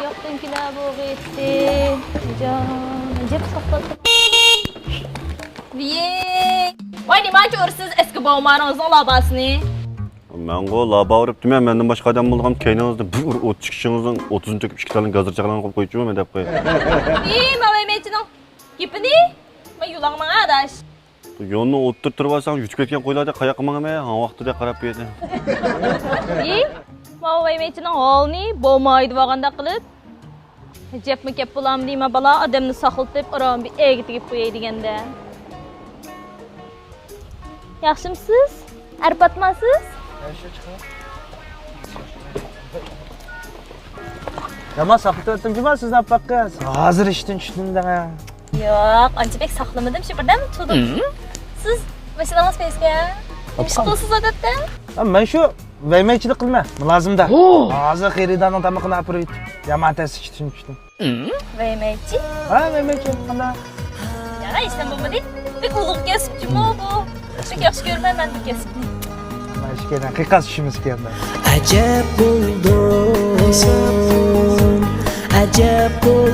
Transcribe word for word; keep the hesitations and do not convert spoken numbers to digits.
ياقتىن كېلە بۇ غېتى. جان، جىپ قاپاتتى. ۋىي. ۋاي، نېمانچە ئۇرىسىز ئەسكى بوۋمارىڭىزنىڭ لاباسىنى؟ مەنغۇ لابا ئۇرۇپتىمەن، مەندىن باشقا ئادەم بولىدىغان كەينىڭىزدە بىر ئۇر ئوت چىقىشىڭىزنىڭ ئوتتۇزىنى تۆكۈپ، ئىككى تالنى گازىر چاقلىغان قىلىپ قويچۇ مەن دەپ قوي. ۋىي، ماۋۇ ۋەيمەنچىنىڭ گېپىنى مەن يۇلاڭماڭ ئاداش. يولنىڭ ئوتتۇرا تۇرۇۋالساڭ، يۈتۈپ كەتكەن قويلاردەك قاياققا ماڭىمەن، ھاڭ ۋاقتىدا قاراپ بېرىدۇ. ئى، ماۋۇ ۋەيمەنچىنىڭ ھالىنى بولمايدۇ بارغاندەك قىلىپ. ئەجەبمۇ گەپ بولامدۇ، ما بالا ئادەمنى ساقلىتىپ، ئاران بىر ئەگىپ تېگىپ قوياي دېگەندە. ياخشىمسىز؟ ئەرپاتماسىز؟ يامان ساقلىتىۋەتتىم جۇما سىزنى ئاپپاق قىز. ھازىر ئىشتىن چۈشتۈم دەڭە. ياق، ئانچە بەك ساقلىمىدىم، شۇ بىردەم تۇردۇم. سىز ماشىنىڭىز پەسكە؟ نېمە ئىش قىلىسىز ئادەتتە؟ ھە، مەن شۇ ۋەيمەنچىلىك قىلىمەن، مۇلازىمدا. ھازىر خېرىدارنىڭ تامىقىنى ئاپىرىۋېتىپ، يامان تەس ئىشتىن چۈشتۈم. ۋەيمەنچى؟ ھە، ۋەيمەنچى، قانداق؟ ياق، ھېچنېمە بولمىدى. بەك ئۇلۇغ كەسىپ جۇمۇ بۇ. بەك ياخشى كۆرىمەن مەن بۇ كەسىپنى. مانا ئىككىيلەن قىيقاس چۈشىمىز كەلدى. ئەجەب بولدۇم، ئەجەب بولدۇم.